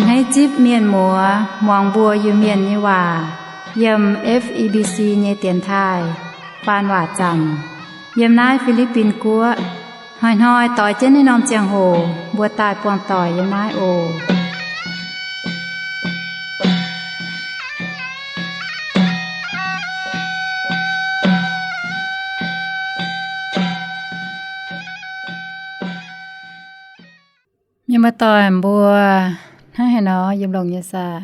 Hneiv zipv mienh muoz muangx mbuo Iu-Mienh nyei waac yiem F E B C nyei dienx taaih faan waac zanc yiem naaiv Fi^li^bin Guoqv. Hnoi-hnoi doix jienv naaiv norm ziangh hoc mbuo daaih buangh doic yiem naaiv oc. Mienh muoz-doic mbuo, hnangv haaix nor yiem longx nyei saah?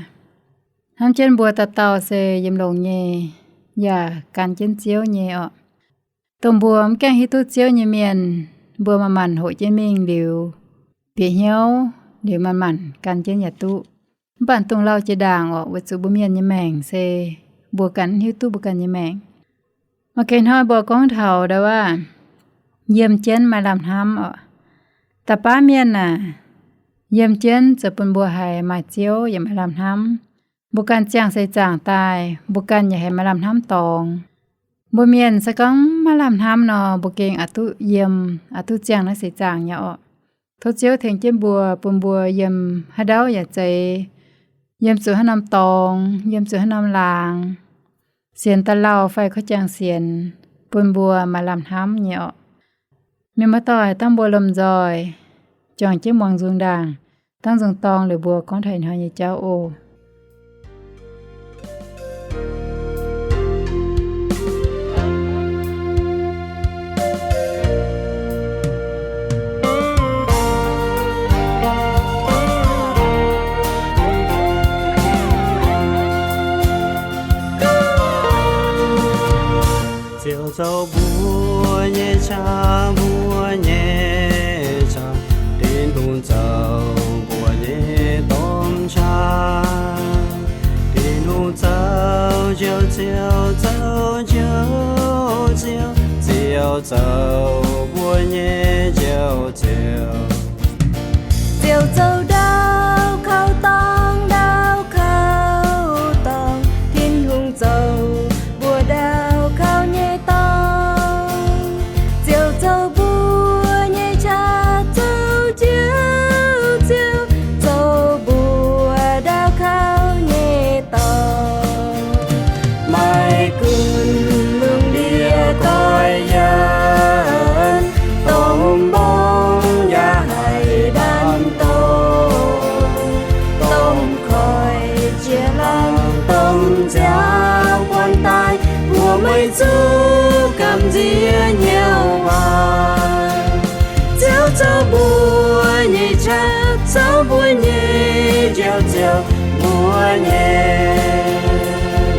Hnamv jienv mbuo dauh dauh se yiem longx nyei, yaac gan jienv Ziouv nyei orqc. Dongh mbuo mv gaengh hiuv duqv Ziouv nyei mienh, mbuo manc-manc hoqc jienv mingh liuz, bieqc hnyouv liuz manc-manc gan jienv yaac duqv. Mv baac dongh lauh jiex ndaangc orqc, weic zuqc mbuo mienh nyei maengc se mbuo ganh mv hiuv duqv mbuo ganh nyei maengc. Maaih ganh hnoi mbuo gorngv taux ndau wuov, yiem jienv maaih lamh hnamv orqc. Da'baav mienh aah, yiem jienv zoux bun mbuo haiz maaih Ziouv yaac maaih lamh hnamv. Mbuo ganh ziangh seix zaangc daaih, mbuo ganh yaac haiz maaih lamh hnamv dorngx. Mbuo mienh se gorngv maiv lamh hnamv nor, mbuo gengh aqc duqv yiem, aqc duqv ziangh naaiv seix zaangc nyei orqc. Tov Ziouv tengx jienv mbuo, bun mbuo yiem haaix ndau yaac zeiz, yiem zuqc haaix norm dorngx, yiem zuqc haaix norm laangz, sienx da'lauh fai korv-jangx sienx, bun mbuo maaih lamh hnamv nyei orqc. Mienh muoz-doic, dangh mbuo lomh nzoih juangc jienv muangx nzung ndaangc, dangh nzung dorng liuz mbuo gorngv taux ih hnoi nyei jauv oc. Ziouv zoux mbuo nyei qaqv, mbuo nyei qaqv. Tin-Hungh zoux mbuo nyei domh qaqv. Tin-Hungh zoux Njoux Ziouv, zoux Njoux Ziouv. Ziouv zoux mbuo nyei Njoux Ziouv. Ziouv zoux ndau kauv dorngx, ndau kauv dorngx. Tin-Hungh zoux mbuo ndau kauv nyei dorngx. Ziouv zoux mbuo nyei qaqv, zoux Njoux Ziouv, zoux mbuo ndau kauv nyei dorngx. Maiv gunv lungh ndiev doix yienx, domh mbong yaac haih ndaam doic, domh koiv jiex laangz, domh nziaaux buonc daaih, mbuo maiv zuqc gamh nziex hnyouv waac. Ziouv zoux mbuo nyei qaqv, zoux mbuo nyei Njoux Ziouv, mbuo nyei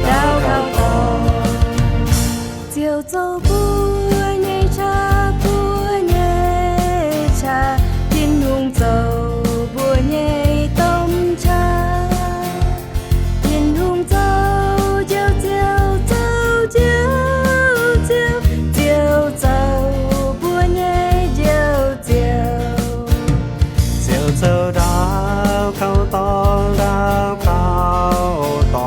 ndau kauv dorngx. Ziouv zoux mbuo nyei qaqv, mbuo nyei qaqv. Tin-Hungh zoux mbuo nyei domh qaqv. Tin-Hungh zoux Njoux Ziouv, zoux Njoux Ziouv, Ziouv zoux mbuo nyei Njoux Ziouv. Ziouv zoux ndau kauv dorngx, ndau kauv dorngx.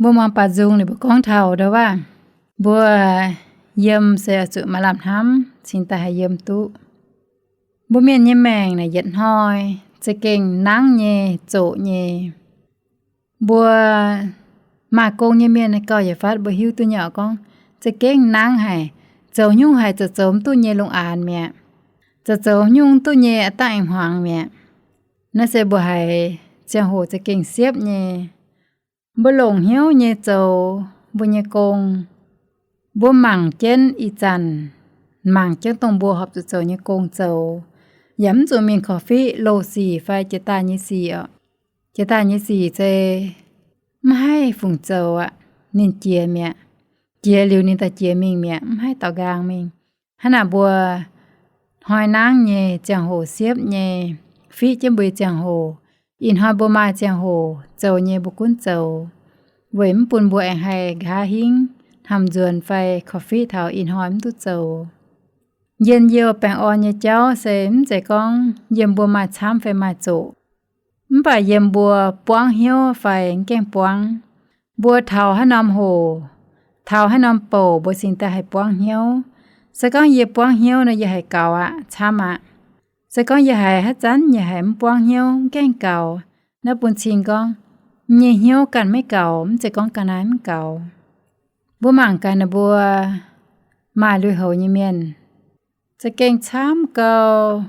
Mbuo muangx baaux nzung ninh mbuo gorngv taux ndau waac, mbuo yiem se oix zuqc maaih lamh hnamv cingx daaih haih yiem duqv. Mbuo mienh nyei maengc naaic yietc hnoi za'gengh nangv nyei, zoqc nyei. Mbuo maaih gong nyei mienh gauh yietc fatv mbuo hiuv duqv nyei oc, gorngv za'gengh nangv haic, zoux nyungc haic zoux zoux mv duqv nyei lungh aanx mi'aqv. Zoux zoux nyungc mv duqv nyei aqv dangh aengx hmuangx mi'aqv. Naaiv se mbuo haiz ziangh hoc za'gengh siepv nyei. Mbuo longc hnyouv nyei zoux mbuo nyei gong. Mbuo mangc jienv ih zanc, mangc jienv dongh mbuo horpc zuqc zoux nyei gong zoux, yaac mv zuqc mingh korv-fiqv loz sic fai jiex daaih nyei sic oc. Jiex daaih nyei sic se mv haih fungc zoux aqv. Ninh jiex mi'aqv. Jiex liuz ninh daaih jiex mingh mi'aqv, mv haih daux nqaang mingh. Hnangv naaic mbuo hnoi nangv nyei, ziangh hoc siepv nyei, fiqv jienv mbuo nyei ziangh hoc. Ih hnoi mbuo maaih ziangh hoc zoux nyei mbuo gunv zoux, weic mv bun mbuo aengx haih nqa'haav hingv hnamv nzuonx fai korv-fiqv taux ih hnoi mv duqv zoux. Njien-youh baengh orn nyei jauv se mv zeiz gorngv yiem mbuo maaih camv fai maaih zoqc, mv baac yiem mbuo buangv hnyouv fai mv gaengh buangv. Mbuo taux haaix norm hoc, taux haaix norm bouc mbuo cingx daaih haih buangv hnyouv. Se gorngv yie buangv hnyouv nor, yie haiz gaux aqv, camv aqv. Se gorngv yie haiz haaix zanc yie haiz mv buangv hnyouv, mv gaengh gaux, naaiv bun cing gorngv nyei hnyouv ganh maiv gaux, mv zeiz gorngv ga'naaiv mv gaux. Mbuo mangc gaax ninh mbuo maaih lui-houx nyei mienh, za'gengh camv gau.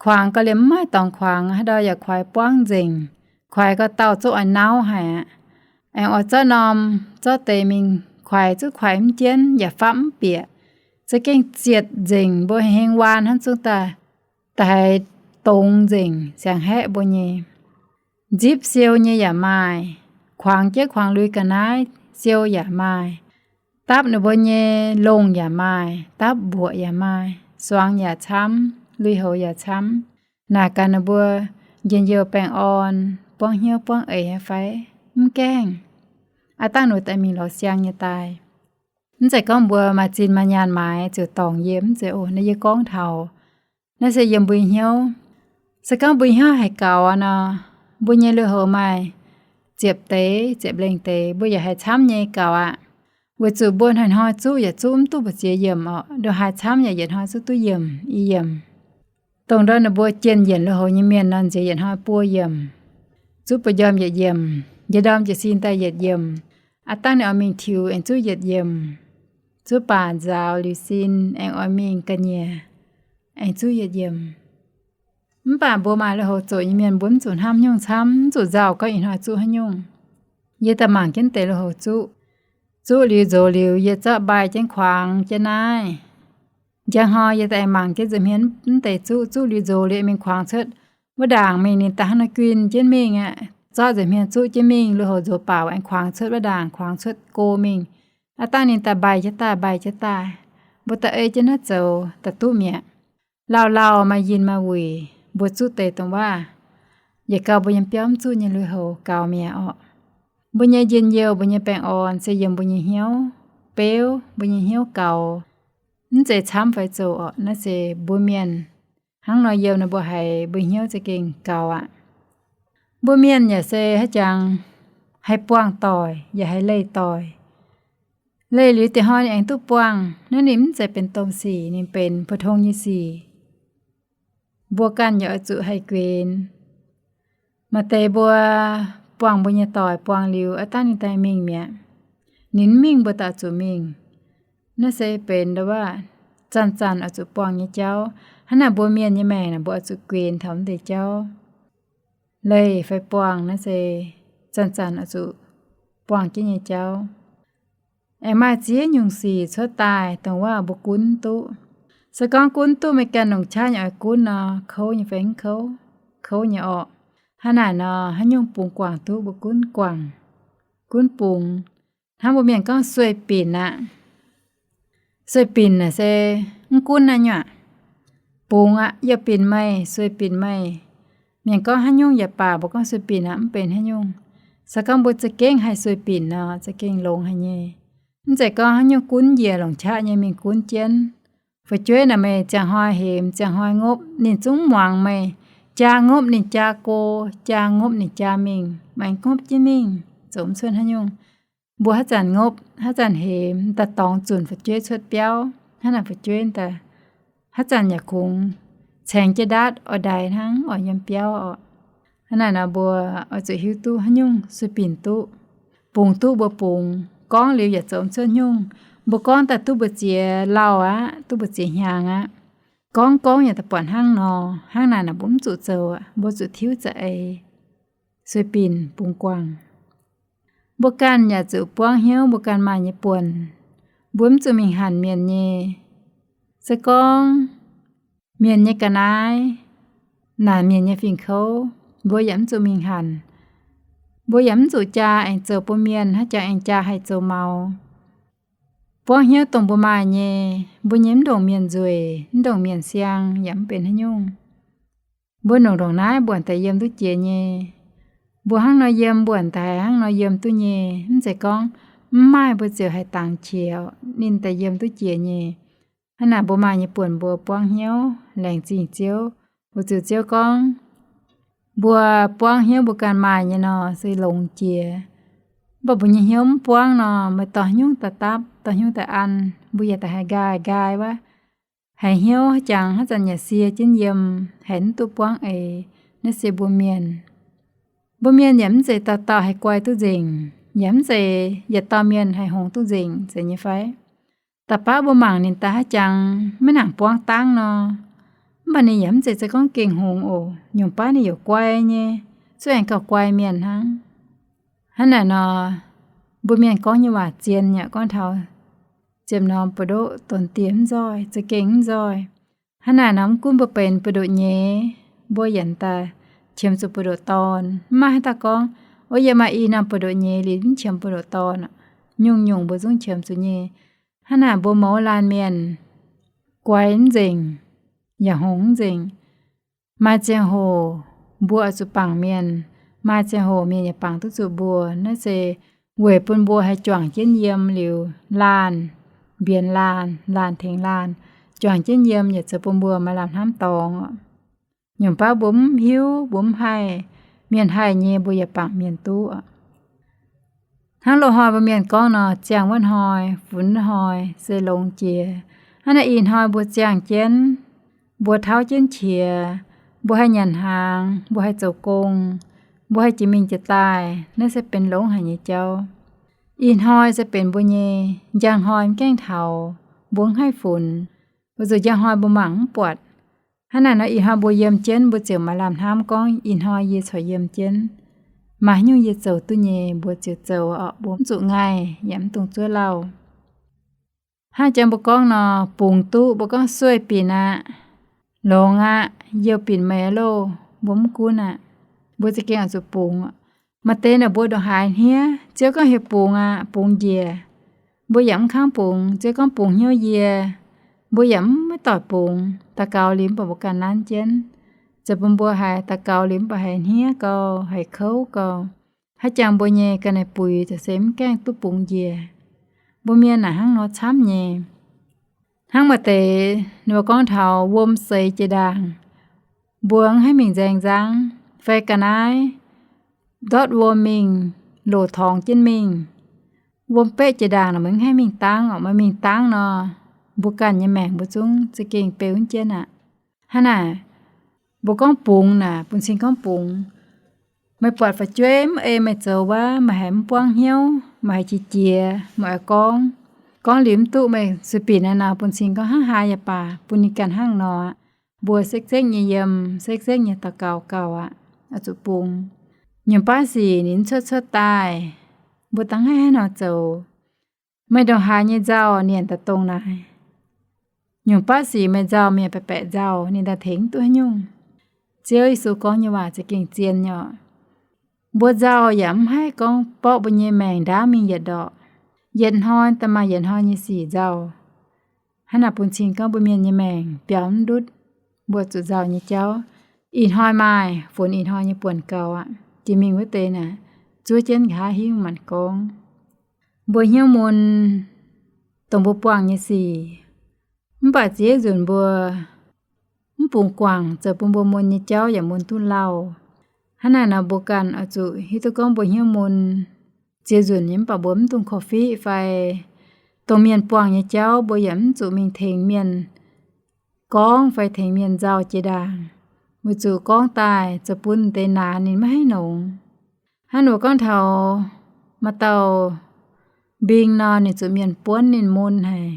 Kuangx gau liemh mv maaih dorngx kuangx, haaix ndau yaac kuaix buangv nzengc. Kuaix gau dauh zungv oix nauv haic aqv. Aengx oix zorqv norm zorqv deix mingh kuaix, zungv kuaix mv jienv yaac fapv mv bieqc. Za'gengh zietc nzengc, mbuo heng waan hnangv zungv daaih, daaih haiz dongz nzengc, siang-haeqv mbuo nyei. Nzipv siou nyei yaac maaih, kuangx jienv kuangx lui ga'naaiv siou yaac maaih. Dapv ninh mbuo nyei longh yaac maaih, dapv mbuoqc yaac maaih, suangx yaac camv, lui-houx yaac camv. Naaic gaax ninh mbuo njien-youh baengh orn, buangv hnyouv buangv eix nyei fai? Mv gaengh. Aav dangh ninh daaih mingh lorz siang nyei daaih. Mv zeiz gorngv mbuo maaih zinh maaih nyaanh maaiz ziouc dorngc yie, mv zeiz oc. Naaiv yie gorngv taux naaiv se yiem mbuo nyei hnyouv. Se gorngv mbuo nyei hnyouv haiz gaux nor, mbuo nyei lui-houx maaih ziepc deix, ziepc lengh deix, mbuo yaac haiz camv nyei gaux aqv. Weic zuqc mbuo hnoi-hnoi zuqv yaac zuqv mv duqv mbu'ziex yiemc orqc. Ndongc haaix camv yaac yietc hnoi zuqv duqv yiemc, i yiemc. Dongh ndortv ninh mbuo jienh yienc lui-houx nyei mienh nor, nziex yietc hnoi buo yiemc, zuqv buo njormh yietc yiemc, njie ndorm jiez sin daaih yietc yiemc. Aav dangh ninh oix mingh tiux aengx zuqv yietc yiemc. Zuqv baac nzaaux liuz sin aengx oix mingh ga'nyiec, aengx zuqv yietc yiemc. Mv baac mbuo maaih lui-houx zoqc nyei mienh, mbuo mv zuqc hnamv nyungc camv, mv zuqc nzauh gorngv ih hnoi zuqv haaix nyungc. Yie daaih mangc jienv deix lui-houx zuqv. Zuqv liuz nzox liuz yie zorqv mbaih jienv kuangx jienv naaiv. Njang hnoi yie daaih mangc jienv nza'hmien mv deix zuqv, zuqv liuz nzox liuz mingh kuangx cuotv wuov ndaangc mingh, ninh daaih hnangv nor guin jienv mingh aqv. Zorqv nza'hmien zuqv jienv mingh, lui-houx nzox baaux aengx kuangx cuotv wuov ndaangc, kuangx cuotv go mingh. Aav dangh ninh daaih mbaih jienv daaih, mbaih jienv daaih. Mbuo daaih ei jienv naaiv zoux daaih duqv mi'aqv. Lauh lauh maaih yinh maaih wuic, mbuo zuqv deix dongh waac, yietc gauh mbuo yiem biauv mv zuqv nyei lui-houx gaux mi'aqv orqc. Mbuo nyei njien-youh, mbuo nyei baengh orn se yiem mbuo nyei hnyouv beuv, mbuo nyei hnyouv gaux. Mv zeiz camv fai zoqc orqc, naaiv se mbuo mienh hnangv nor yiem nor mbuo haiz mbuo hnyouv za'gengh gaux aqv. Mbuo mienh yaac se haaix jangx haih buangh doic yaac haih leih doic. Leih liuz diex hnoi ninh aengx duqv buangh, naaiv ninh mv zeiz benx domh sic, ninh benx pou-tong nyei sic. Mbuo ganh yaac oix zuqc haih guenx. Maaih deix mbuo buangh mbuo nyei doic buangh liuz, aav dangh ninh daaih mingh mi'aqv. Ninh mv mingh mbuo daaih zuqc mingh. Naaiv se benx ndau waac zanc-zanc oix zuqc buangh nyei jauv. Hnangv naaic mbuo mienh nyei maengc naaic mbuo oix zuqc guenx taux mv deix jauv. Leih fai buangh naaiv se zanc-zanc oix zuqc buangh jienv nyei jauv. Aengx maaih ziex nyungc sic cuotv daaih dongh waac mbuo gunv duqv. Se gorngv gunv duqv, meih ganh longc qaqv nyei oix gunv nor, kouv nyei fai mv kouv? Kouv nyei orqc. Hnangv naaic nor, haaix nyungc bungx guangc duqv mbuo gunv guangc, gunv bungx. Hnangv mbuo mienh gorngv sueih binc aqv. Sueih binc naaic se mv gunv naaiv nyungc aqv. Bungx aqv, yie binc meih, sueih binc meih. Mienh gorngv haaix nyungc yaac baac, mbuo gorngv sueih binc aqv, mv benx haaix nyungc. Se gorngv mbuo za'gengh haih sueih binc nor, za'gengh longx haic nyei. Mv zeiz gorngv haaix nyungc gunv njiec longc qaqv nyei mingh gunv jienv, fu'jueiv naaic meih ziangh hnoi hemx, ziangh hnoi ngopv, ninh zungv muangx meih. Jaa ngopv ninh jaa go, jaa ngopv ninh jaa mingh, meih aengx ngopv jienv mingh, zoux mv cuotv haaix nyungc. Mbuo haaix zanc ngopv, haaix zanc hemx, daaih dorngx zunc fu'jueiv cuotv biauv. Hnangv naaic fu'jueiv daaih haaix zanc yaac kungx caengx jienv ndaatv oix ndaix hnangv, oix yiem biauv oc. Hnangv naaic nor mbuo oix zuqc hiuv duqv haaix nyungc sueih binc duqv, bungx duqv mbuo bungx, gorngv liuz yaac zoux mv cuotv nyungc. Mbuo gorngv daaih duqv mbu'ziex lauh aqv, duqv mbu'ziex hnyangx aqv. Gorngv gorngv yaac daaih buatc hnangv nor, hnangv naaic nor mbuo mv zuqc zoux aqv, mbuo zuqc tiuv za'eix, sueih binc bungx guangc. Mbuo ganh yaac zuqc buangv hnyouv mbuo ganh maaih nyei buonc. Mbuo mv zuqc mingh hanc mienh nyei. Se gorngv mienh nyei ga'naaiv, naaic mienh nyei fingx-kouv, mbuo yaac mv zuqc mingh hanc. Mbuo yaac mv zuqc jaa aengx zoux bun mienh, haaix jangx aengx jaa haih zoux maux. Buangv hnyouv dongh mbuo maaih nyei, mbuo nyei mv ndongc mienh nzueic, mv ndongc mienh siang, yaac mv benx haaix nyungc. Mbuo ndongc-ndongc naaiv mbuo daaih yiem duqv jiex nyei. Mbuo hnangv nor yiem mbuo daaih hnangv nor yiem duqv nyei. Mv zeiz gorngv mv maaih mbuo ziouc haih dangx qiex, ninh daaih yiem duqv jiex nyei. Hnangv naaic mbuo maaih nyei buonc mbuo buangv hnyouv laengz zingh Ziouv. Mbuo ziouc Ziouv gorngv, mbuo buangv hnyouv mbuo ganh maaih nyei nor se longx jiex. Mv baac mbuo nyei hnyouv mv buangv nor, meih dorh nyungc daaih dapv, dorh nyungc daaih an, mbuo yaac daaih haih nqaai nqaai wuov. Haiz hnyouv haaix jangx haaix zanc yaac sie jienv yiem, haiz mv duqv buangv eix. Naaiv se mbuo mienh. Mbuo mienh yaac mv zeiz dauh dauh haih guai duqv nzengc, yaac mv zeiz yietc dauh mienh haih hngongx duqv nzengc, zeiz nyei fai? Da'baav mbuo mangc ninh daaih haaix jangx maiv nangc buangv dangv nor, mv baac ninh yaac mv zeiz za'gengh gorngv gengh hngongx oc. Nyungc baav ninh yaac guai nyei, zuov aengx gauh guai mienh hnangv. Hnangv naaic nor, mbuo mienh gorngv nyei waac zien yaac gorngv taux ziepc norm buoz-ndoqv donx dieh mv nzoih, za'gengh mv nzoih. Hnangv naaic nor mv gunv mbuo benx buoz-ndoqv nyeiz, mbuo yaac daaih qiemx zuqc buoz-ndoqv dorn. Mv maaih haaix dauh gorngv, o, yie maaih i norm buoz-ndoqv nyeiz liuz mv qiemx buoz-ndoqv dorn. Nyungc-nyungc mbuo zungv qiemx zuqc nyei. Hnangv naaic mbuo mouz laanh mienh guai mv nzengc, yaac hngongx mv nzengc. Maaih ziangh hoc mbuo oix zuqc bangc mienh, maaih ziangh hoc mienh yaac bangc duqv zuqc mbuo. Naaiv se weic bun mbuo haih juangc jienv yiem liuz, laanh mbienx laanh, laanh tengx laanh, juangc jienv yiem yaac zoux bun mbuo maaih lamh hnamv dorngx. Nyungc baav mbuo mv hiuv, mbuo mv haih, mienh haih nyei mbuo yaac bangc mienh duqv. Hnangv loz-hnoi mbuo mienh gorngv nor, ziangh wuov hnoi, funx wuov hnoi se longx jiex. Hnangv naaic ih hnoi mbuo ziangh jienv, mbuo tauv jienv qiex, mbuo haih nyanc hnaangx, mbuo haih zoux gong, mbuo haih jiex mingh jiex daaih, naaiv se benx longx haic nyei jauv. Ih hnoi se benx mbuo nyei, njang hnoi mv gaengh taux, mbuo mv haih funx, weic zuqc njang hnoi mbuo mangc mv buatc. Hnangv naaic nor ih hnoi mbuo yiem jienv mbuo ziouc maaih lamh hnamv gorngv ih hnoi yie corc yiem jienv, maaih haaix nyungc yie zoux duqv nyei mbuo ziouc zoux oc, mbuo mv zuqc ngaih yaac mv dungx zuov lauh. Hnangv jang mbuo gorngv nor, bungx duqv mbuo gorngv sueih binc aqv, longx aqv, youh binc meih loh, mbuo mv gunv aqv. Mbuo za'gengh oix zuqc bungx. Maaih deix naaic mbuo ndongc haaix hniev, Ziouv gorngv heuc bungx aqv, bungx njiec, mbuo yaac mv kangv bungx. Ziouv gorngv bungx hnyouv yie, mbuo yaac mv maiv doic bungx. Daux gaux liuz mv baac mbuo ganh nanv jienv, zoux bun mbuo haiz daux gaux liuz mv baac haiz hniev gau, haiz kouv gau. Haaix jangx mbuo nyei ga'naaiv buix za'gengh se mv gaengh duqv bungx njiec. Mbuo mienh naaic hnangv nor camv nyei. Hnangv maaih deix ninh mbuo gorngv taux wuom seix jiex ndaangc, mbuo mv haih mingh nzaeng nzangv, fai ga'naaiv ndortv wuom mingh, loc torngx jienv mingh. Wuom beqv jiex ndaangc nor meih mv haih mingh dangv oc. Meih mingh dangv nor, mbuo ganh nyei maengc mbuo zungv za'gengh beu jienv aqv. Hnangv naaic, mbuo gorngv bungx naaic, bun cing gorngv bungx. Meih buatc fu'jueiv mv ei meih zoux wuov, meih haiz mv buangv hnyouv, meih haiz qiex jiez, meih oix gorngv, gorngv liuz mv duqv, meih sueih binc naaiv nor, bun cing gorngv hnangv haaix yaac baac, bun ninh ganh hnangv nor aqv. Mbuo sekv-sekv nyei yiem, sekv-sekv nyei daux gaux gauh aqv, oix zuqc bungx. Nyungc baav sic ninh mv cuotv cuotv daaih, mbuo dangh haih haaix nor zoux. Meih ndongc haaix nyei nzauh ninh daaih dongh naaic. Nyungc baav sic meih nzauh mienh baeqc baeqc nzauh, ninh daaih tengx mv duqv haaix nyungc. Ziouv Yesu gorngv nyei waac za'gengh zien nyei oc. Mbuo nzauh yaac mv haih gorngv borqv mbuo nyei maengc ndaauv mingh yietc ndorqc. Yietc hnoi daaih maaih yietc hnoi nyei sic nzauh. Hnangv naaic bun cing gorngv mbuo mienh nyei maengc biaux mv ndutv, mbuo zuqc nzauh nyei jauv. Ih hnoi maaih, funx ih hnoi nyei buonc gaux aqv. Jiex mingh wuov deix naaic, zuov jienv nqa'haav hingv manc gorngv. Mbuo hnyouv mun dongh mbuo buangh nyei sic, mv baac ziex nzunc mbuo mv bungx guangc zoux bun mbuo mun nyei jauv yaac mun duqv lauh. Hnangv naaic nor mbuo ganh oix zuqc hiuv duqv gorngv mbuo hnyouv mun ziex nzunc nyei mv baac mbuo mv dungx korv-fiqv fai dongh mienh buangh nyei jauv mbuo yaac mv zuqc mingh tengx mienh gorngv fai tengx mienh nzauh jiex ndaangc, weic zuqc gorngv daaih zoux bun deix naanc ninh maiv haih nongx. Hnangv nor gorngv taux maaih dauh mbing nor, ninh zuqc mienh buonv ninh mun haic.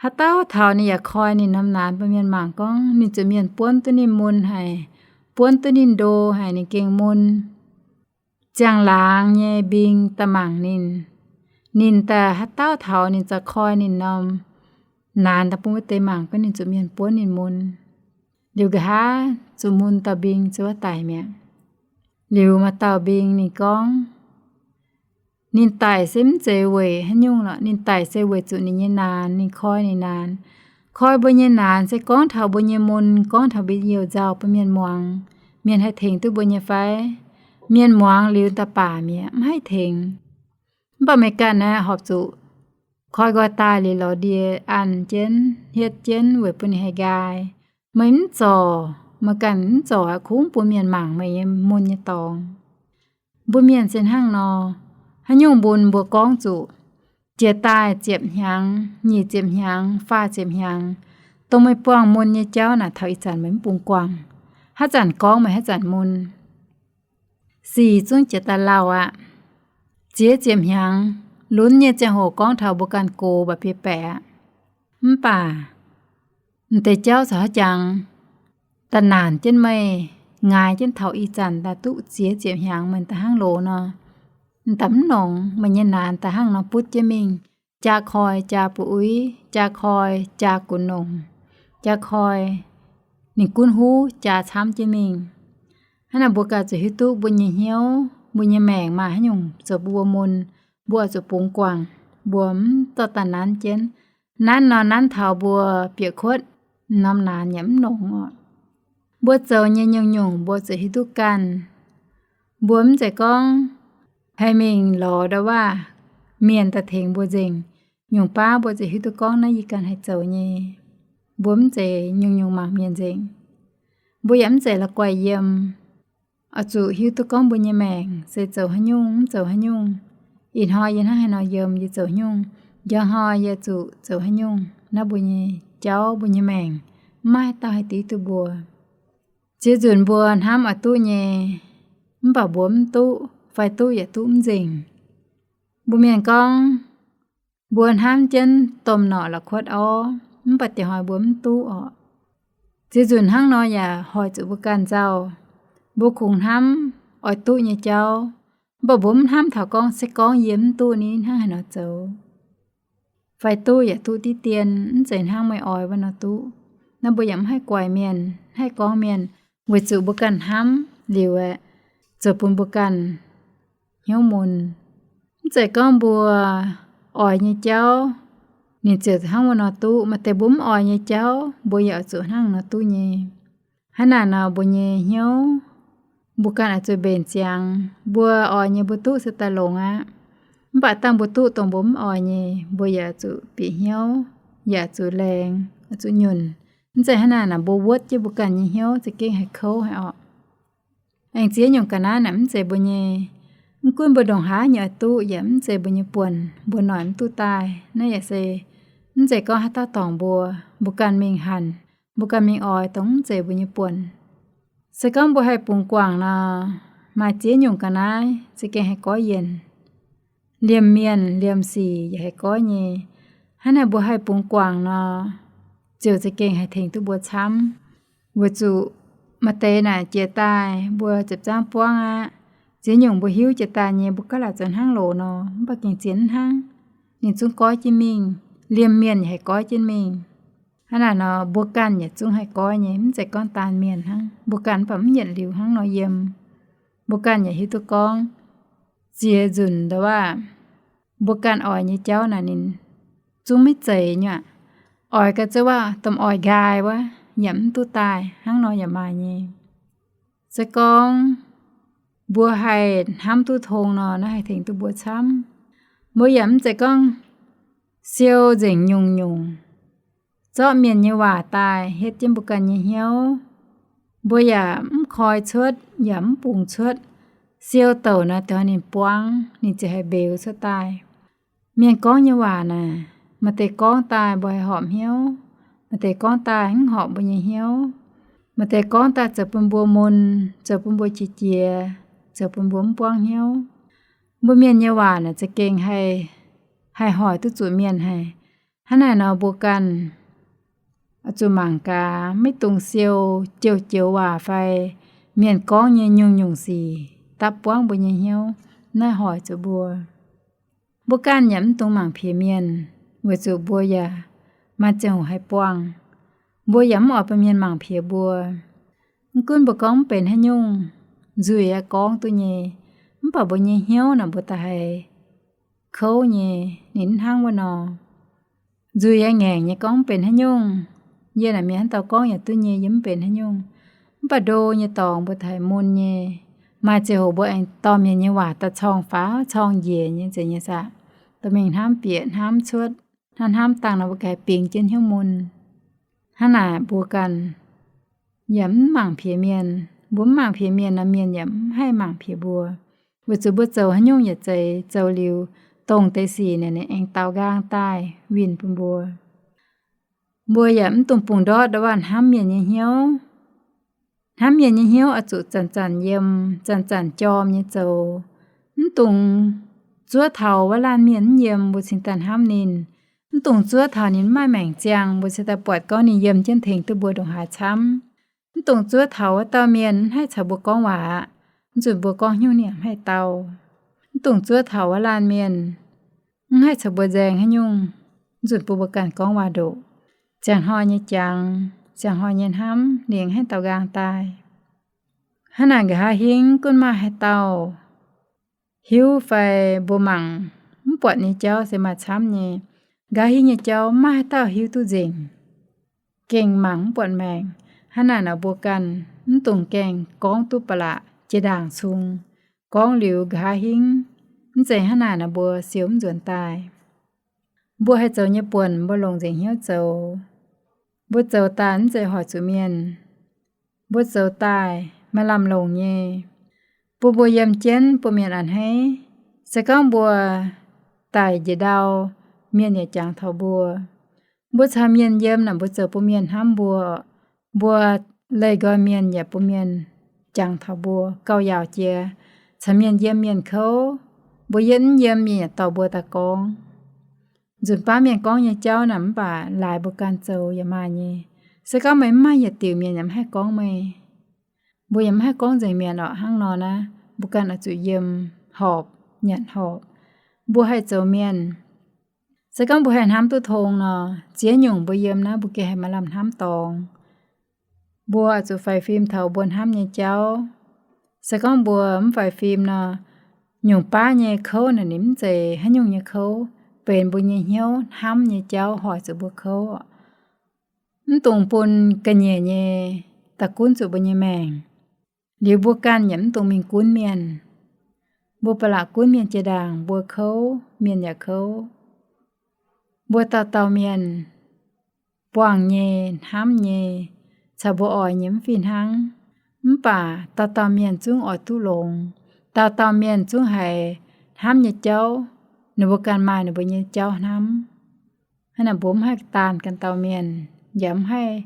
Haaix dauh taux ninh yaac koi ninh norm naanc bun mienh mangc gorngv ninh zuqc mienh buonv duqv ninh mun haic, buonv duqv ninh ndo haic, ninh gengh mun. Ziangh laangz nyei mbing daaih mangc ninh, ninh daaih haaix dauh taux ninh za'gengh koi ninh norm naanc daaih bun wuov deix mangc gorngv ninh zuqc mienh buonv ninh mun. Liuz nqa'haav zuqc mun dauh mbing ziouc daic mi'aqv. Liuz maaih dauh mbing ninh gorngv, ninh daic se mv zeiz weic haaix nyungc lorqc. Ninh daic se weic zuqc ninh nyei naanc, ninh koi ninh naanc. Koi mbuo nyei naanc se gorngv taux mbuo nyei mun, gorngv taux mbuo nyei youh nzauh bun mienh muangx, mienh haih tengx duqv mbuo nyei fai? Mienh muangx liuz daaih baac mi'aqv, mv haih tengx. Mv baac meih ganh naaiv horpc zuqc koi nqoi daaih liuz lorz ndie an jienv, hietv jienv weic bun ninh haih nqaai. Meih mv zorc, meih ganh mv zorc aqv, kungx bun mienh mangc meih nyei mun nyei dorngx. Mbuo mienh se hnangv nor, haaix nyungc mbuo, mbuo gorngv zuqc jiex daaih ziepc hnyangx, nyic ziepc hnyangx, faah ziepc hnyangx, dongh meih buangh mun nyei jauv naaic taux ih zanc meih mv bungx guangc. Haaix zanc gorngv meih haaix zanc mun. Sic zungv jiex daaih lauh aqv. Ziex ziepc hnyangx lunx nyei ziangh hoc gorngv taux mbuo ganh gox mba'biei baeqc aqv. Mv baac m'deix jauv caux haaix jangx da'naanc jienv meih, ngaix jienv taux ih zanc daaih duqv ziex ziepc hnyangx meih da'hnangv loz nor, m'daaih mv nongx, meih nyei naanc da'hnangv nor butv jienv mingh, jaa koi jaa buov uix, jaa koi jaa gunv nongc, jaa koi ninh gunv huv jaa camv jienv mingh. Hnangv naaic mbuo ganh zuqc hiuv duqv mbuo nyei hnyouv, mbuo nyei maengc maaih haaix nyungc zoux bun mbuo mun, mbuo oix zuqc bungx guangc, mbuo mv dorh daaih nanv jienv. Nanv nor nanv taux mbuo bieqc kuotv, norm naanc yaac mv nongx oc. Mbuo zoux nyei nyungc-nyungc mbuo zuqc hiuv duqv ganh. Mbuo mv zeiz gorngv haih mingh lorz ndau-waav mienh daaih tengx mbuo nzengc. Nyungc baav mbuo zuqc hiuv duqv gorngv naaiv yie ganh haih zoux nyei. Mbuo mv zeiz nyungc-nyungc mangc mienh nzengc. Mbuo yaac mv zeiz la'guaih yiem. Oix zuqc hiuv duqv gorngv mbuo nyei maengc se zoux haaix nyungc mv zoux haaix nyungc. Ih hnoi yie hnangv haaix nor yiem, yie zoux haaix nyungc, njang hnoi yie zuqc zoux haaix nyungc. Naaiv mbuo nyei jauv, mbuo nyei maengc, mv maaih haaix dauh haih div duqv mbuo. Ziex nzunc mbuo hnamv oix duqv nyei, mv baac mbuo mv duqv fai duqv yaac duqv mv nzengc. Mbuo mienh gorngv, mbuo hnamv jienv domh norqc la'kuotv orv, mv baac dieh hnoi mbuo mv duqv orqc. Ziex nzunc hnangv nor yaac hoic zuqc mbuo ganh nzauh. Mbuo kungx hnamv oix duqv nyei jauv, mv baac mbuo mv hnamv taux gorngv se gorngv yie mv duqv ni hnangv haaix nor zoux. Fai duqv yaac duqv diqv dien, mv zeiz hnangv meih oix wuov nor duqv. Naaiv mbuo yaac mv haih guaix mienh, mv haih gorngv mienh, weic zuqc mbuo ganh hnamv liuz aeqv, zoux bun mbuo ganh hnyouv mun. Mv zeiz gorngv mbuo oix nyei jauv ninh ziouc hnangv wuov nor duqv. Maaih deix mbuo mv oix nyei jauv mbuo yaac oix zuqc hnangv nor duqv nyei. Hnangv naaic nor mbuo nyei hnyouv mbuo ganh oix zuqc mbenc ziangx. Mbuo oix nyei mbuo duqv se daaih longx aqv. Mv baac dangh mbuo duqv dongh mbuo mv oix nyei, mbuo yaac zuqc bieqc hnyouv, yaac zuqc laengz, zuqc nyunc. Mv zeiz hnangv naaic nor mbuo wuotv jienv mbuo ganh nyei hnyouv za'gengh haih kouv haic orqc. Aengx ziex nyungc ga'naaiv naaic mv zeiz mbuo nyei. Mv gunv mbuo ndongc haaix nyungc oix duqv yaac mv zeiz mbuo nyei buonc, mbuo noic mv duqv daaih. Naaiv yaac se mv zeiz gorngv haaix dauh dorngc mbuo, mbuo ganh mingh hanc, mbuo ganh mingh oix dongh mv zeiz mbuo nyei buonc. Se gorngv mbuo haih bungx guangc nor, maaih ziex nyungc ga'naaiv za'gengh haih goiv yienc. Liemh mienh liemh sic yaac haih goiv nyei. Hnangv naaic mbuo haih bungx guangc nor, ziouc za'gengh haih tengx duqv mbuo camv. Weic zuqc maaih deix naaic jiex daaih mbuo ziepc zangv buangv aqv. Ziex nyungc mbuo hiuv jiex daaih nyei mbuo gaav laaic zoux hnangv loz nor, mv baac gengh zien hnangv. Ninh zungv goiv jienv mingh, liemh mienh yaac haih goiv jienv mingh. Hnangv naaic nor mbuo ganh yaac zungv haih goiv nyei, mv zeiz gorngv daan mienh hnangv. Mbuo ganh mv baac mv yietc liuz hnangv nor yiem. Mbuo ganh yaac hiuv duqv gorngv, ziex nzunc ndau-waav mbuo ganh oix nyei jauv naaic ninh zungv maiv zeiz nyei aqv. Oix ga'zeix waac domh oix nqaai wuov yaac mv duqv daaih, hnangv nor yaac maaih nyei. Se gorngv mbuo haih hnamv duqv tong nor, naaiv haih tengx duqv mbuo camv. Mbuo yaac mv zeiz gorngv siou nzengc nyungc-nyungc, zorqv mienh nyei waac daaih hietv jienv mbuo ganh nyei hnyouv. Mbuo yaac mv koi cuotv yaac mv bungx cuotv. siou douc naaic dongh ninh buangv, ninh ziouc haih mbeux cuotv daaih. Mienh gorngv nyei waac naaic, maaih deix gorngv daaih mbuo haih horpc hnyouv, maaih deix gorngv daaih mv horpc mbuo nyei hnyouv, maaih deix gorngv daaih zoux bun mbuo mun, zoux bun mbuo qiex jiez, zoux bun mbuo mv buangv hnyouv. Mbuo mienh nyei waac naaic za'gengh haih, haih hoic duqv zuqc mienh haic. Hnangv naaic nor mbuo ganh oix zuqc mangc gaax, maiv dungx siou joux-joux waac fai mienh gorngv nyei nyungc-nyungc sic dapv buangv mbuo nyei hnyouv, naaiv hoic zuqc mbuo. Mbuo ganh yaac mv dungx mangc piex mienh, weic zuqc mbuo yaac maaih ziangh hoc haih buangh. Mbuo yaac mv oix bun mienh mangc piex mbuo. Mv gunv mbuo gorngv mv benx haaix nyungc, nzuih yaac gorngv duqv nyei, mv baac mbuo nyei hnyouv naaic mbuo daaih haih kouv nyei, ninh mv hnangv wuov nor. Nzuih yaac ngaengc nyei gorngv mv benx haaix nyungc. Yie naaic mienh haaix dauh gorngv yaac duqv nyei, yie mv benx haaix nyungc. Mv baac ndo nyei dorngx mbuo daaih haih mun nyei. Maaih ziangh hoc mbuo aengx dorh mienh nyei waac daaih corng faaux corng njiec nyei nzengc nyei saah, dorh mingh hnamv bieqc hnamv cuotv, hnamv hnamv dangh nor mbuo ganh haih bingx jienv hnyouv mun. Hnangv naaic mbuo ganh yaac mv mangc piex mienh. Mbuo mv mangc piex mienh nor, mienh yaac mv haih mangc piex mbuo. Weic zuqc mbuo zoux haaix nyungc yietc zeiz zoux liuz, dongh deix sic naaic ninh aengx daaux nqaang daaih winh bun mbuo. Mbuo yaac mv dungx bungx ndortv ndortv waac hnamv mienh nyei hnyouv. Hnamv mienh nyei hnyouv oix zuqc zanc-zanc yiem, zanc-zanc jorm nyei zoux. Mv dungx zuov taux wuov laanh mienh mv yiem mbuo cingx daaih hnamv ninh. Mv dungx zuov taux ninh mv maaih maengc ziangh mbuo cingx daaih buatc gorngv ninh yiem jienv tengx duqv mbuo ndongc haaix camv. Mv dungx zuov taux wuov dauh mienh mv haih caux mbuo gorngv waac aqv, mv nzunc mbuo gorngv haaix nyungc ninh yaac mv haih dau. Mv dungx zuov taux wuov laanh mienh mv haih caux mbuo nzaeng haaix nyungc, mv nzunc bun mbuo ganh gorngv waac-ndoqc. Ziangh hnoi nyei jangx, ziangh hnoi nyei hnamv ninh mv haih daaux nqaang daaih. Hnangv naaic nqa'haav hingv gunv maaih haaix dauh hiuv fai mbuo mangc mv buatc nyei jauv se maaih camv nyei. Nqa'haav hingv nyei jauv maaih haaix dauh hiuv duqv nzengc, gengh mangc mv buatc maengc. Hnangv naaic nor mbuo ganh mv dungx gaengh gorngv duqv ba'laqc jiex ndaangc cung. Gorngv liuz nqa'haav hingv mv zeiz hnangv naaic nor mbuo siou mv nzuonx daaih. Mbuo haih zoux nyei buonc mbuo longc nzengc hnyouv zoux. Mbuo zoux daaih mv zeiz hoic zuqc mienh. Mbuo zoux daaih maaih lamh longc nyei, bun mbuo yiem jienv bun mienh a'hneiv. Se gorngv mbuo daic njiec ndau, mienh yaac jangx taux mbuo. Mbuo caux mienh yiem naaic mbuo zoux bun mienh hnamv mbuo. Mbuo leih nqoi mienh yaac bun mienh jangx taux mbuo. Gauh yaauc jiex caux mienh yiem mienh kouv, mbuo yietv mv yiem mienh yaac dorh mbuo daaih gorngv. Nzunc baav mienh gorngv nyei jauv naaic mv baac laaix mbuo ganh zoux yaac maaih nyei. Se gorngv meih mv maaih yietc diuc, mienh yaac mv haih gorngv meih. Mbuo yaac mv haih gorngv nzengc mienh orqc. Hnangv nor naaiv mbuo ganh oix zuqc yiem horpc, nyanc horpc. Mbuo haih zoux mienh, se gorngv mbuo haih hnamv duqv tong nor, ziex nyungc mbuo yiem naaiv mbuo gengh haih maaih lamh hnamv dorngx. Mbuo oix zuqc faix fim taux mbuo hnamv nyei jauv. Se gorngv mbuo mv faix fim nor, nyungc baav nyei kouv naaic ninh mv zeiz haaix nyungc nyei kouv, benx mbuo nyei hnyouv hnamv nyei jauv hoic zuqc mbuo kouv. Mv dungx bun ga'nyiec nyei daaih gunv zuqc mbuo nyei maengc. Liuz mbuo ganh yaac mv dungx mingh gunv mienh. Mbuo ba'laqc gunv mienh jiex ndaangc, mbuo kouv, mienh yaac kouv. Mbuo dauh dauh mienh buangh nyei, hnamv nyei, caux mbuo oix nyei mv fih hnangv. Mv baac dauh dauh mienh zungv oix duqv longx. Dauh dauh mienh zungv haiz hnamv nyei jauv, ninh mbuo ganh maaih ninh mbuo nyei jauv hnamv. Hnangv naaic mbuo mv haih daanh ganh dauh mienh, yaac mv haih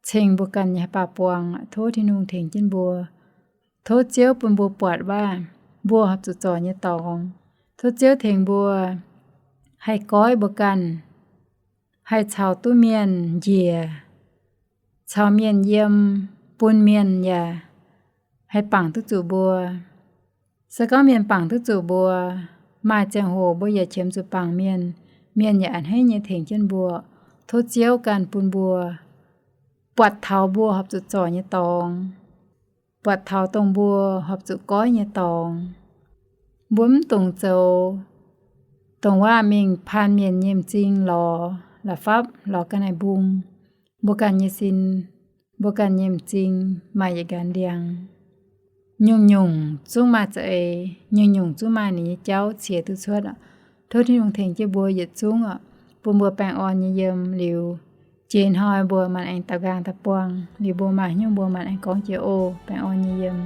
ceng mbuo ganh nyei haih baac buangh. Tov Tin-Hungh tengx jienv mbuo. Tov Ziouv bun mbuo buatc waac mbuo horpc zuqc zorc nyei dorngx. Tov Ziouv tengx mbuo haih goiv mbuo ganh, haih caux duqv mienh njiec, caux mienh yiem, bun mienh yaac haih bangc duqv zuqc mbuo. Se gorngv mienh bangc duqv zuqc mbuo, maaih ziangh hoc mbuo yaac qiemx zuqc bangc mienh, mienh yaac a'hneiv nyei tengx jienv mbuo. Tov Ziouv ganh bun mbuo buatc taux mbuo horpc zuqc zorc nyei dorngx, buatc taux dongh mbuo horpc zuqc goiv nyei dorngx. Mbuo mv dungx zoux dongh waac mingh paan mienh nyei m'zing lorz la'fapv, lorz ga'naaiv mbung. Mbuo ganh nyei sin, mbuo ganh nyei m'zing maaih yietc nqanx ndiangx. Nyungc-nyungc zungv maaih za'eix, nyungc-nyungc zungv maaih ninh nyei jauv ciex duqv cuotv. Tov Tin-Hungh tengx jienv mbuo yietc zungv oc, bun mbuo baengh orn nyei yiem liuz, jiex hnoi mbuo maanc aengx daaux nqaang daaih buangh. Liuz mbuo maaih hnyouv mbuo maanc aengx gorngv jiex oc. Baengh orn nyei yiem.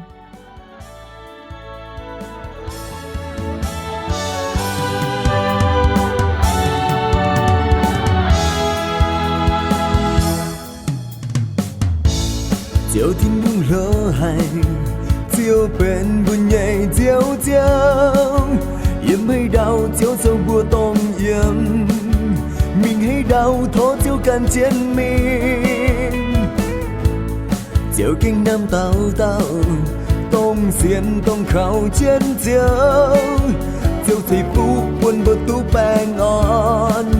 Ziouv Tin-Hungh hlo haic, Ziouv benx mbuo nyei Nziouv Ziouv. Yiem haaix ndau Ziouv zoux mbuo dongh yiem, mingh haaix ndau tov Ziouv gan jienv mingh. Ziouv gengh namx dauh dauh dongh sienx dongh kaux jienv Ziouv. Ziouv ceix fuqv bun mbuo duqv baengh orn,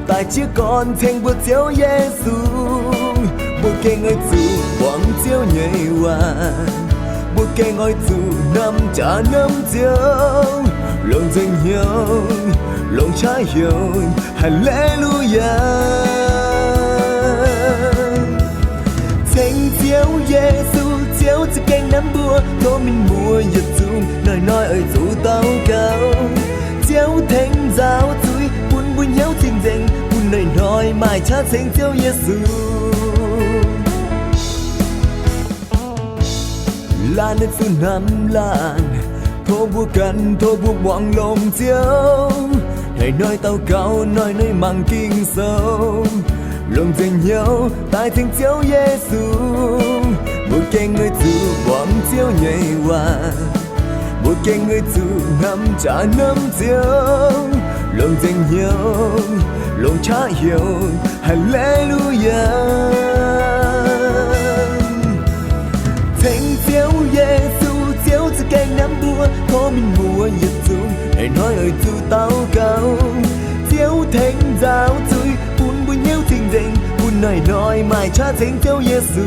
daaih jiez gorn ceng mbuo Ziouv Yesu. Mbuo gengh oix zuqc muangx Ziouv nyei waac. Mbuo gengh oix zuqc hnamv jaax hnamv Ziouv, longc nzengc hnyouv, longc qaqv heuc, Haalelu yaa. Ceng Ziouv Yesu, Ziouv za'gengh namx mbuo, tov mienh muoz yietc zungv hnoi-hnoi oix zuqc daux gaux. Ziouv tengx nzaaux zuiz bun mbuo hnyouv cing-nzengc, bun hnoi-hnoi maaih qaqv ceng Ziouv Yesu. Laanh naaiv zuqc hnamv laanh, tov mbuo ganh, tov mbuo muangx longx Ziouv. Hnoi-hnoi daux gaux, hnoi-hnoi mangc Ging-Sou, longc nzengc hnyouv daaih ceng Ziouv Yesu. Mbuo gengh oix zuqc muangx Ziouv nyei waac. Mbuo gengh oix zuqc hnamv jaax hnamv Ziouv, longc nzengc hnyouv, longc qaqv heuc, Haalelu yaa. Ceng Ziouv Yesu, Ziouv za'gengh namx mbuo, tov mienh muoz yietc zungv hnoi-hnoi oix zuqc daux gaux. Ziouv tengx nzaaux zuiz bun mbuo hnyouv cing-nzengc, bun hnoi-hnoi maaih qaqv ceng Ziouv Yesu.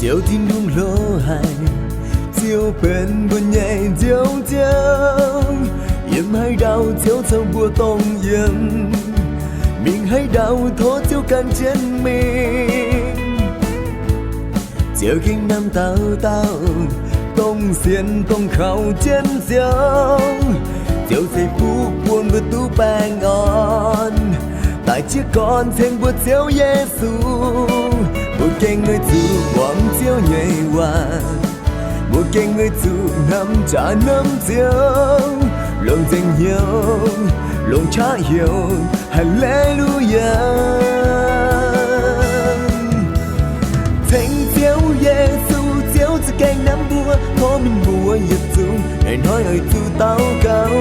Ziouv Tin-Hungh hlo haic, Ziouv benx mbuo nyei Nziouv Ziouv. Yiem haaix ndau Ziouv zoux mbuo dongh yiem, mingh haaix ndau tov Ziouv gan jienv mingh. Ziouv gengh namx dauh dauh dongh sienx dongh kaux jienv Ziouv. Ziouv ceix fuqv bun mbuo duqv baengh orn, daaih jiez gorn ceng mbuo Ziouv Yesu. Mbuo gengh oix zuqc muangx Ziouv nyei waac. Mbuo gengh oix zuqc hnamv jaax hnamv Ziouv, longc nzengc hnyouv, longc qaqv heuc, Haalelu yaa. Ceng Ziouv Yesu, Ziouv za'gengh namx mbuo, tov mienh muoz yietc zungv hnoi-hnoi oix zuqc daux gaux.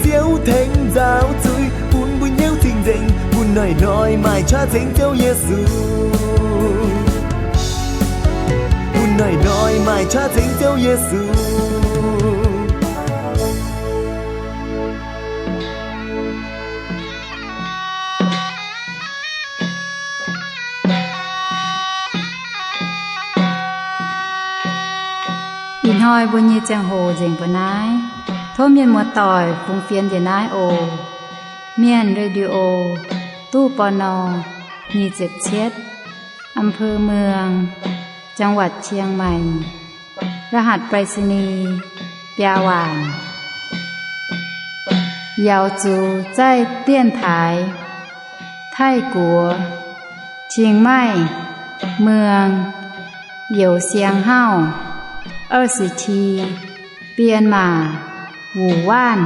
Ziouv tengx nzaaux zuiz bun mbuo hnyouv cing-nzengc, bun hnoi-hnoi maaih qaqv ceng Ziouv Yesu. Bun hnoi-hnoi maaih qaqv ceng Ziouv Yesu. Ih hnoi mbuo nyei ziangh hoc nzengc mbuo naaiv. Tov mienh muoz-doic fungx fienx njiec naaiv oc. Mienh Radio, ตู้ ปณ. nyic ziepc cietv, อำเภอเมือง จังหวัดเชียงใหม่ รหัสไปรษณีย์ biaa waanc. Yaux zuqc zaih dienx taaix Taiv-Guoqv, Chiang Mai, Muang, Youc Siang Hauv, 二十七, Bienh Maac, Wuc Waanv.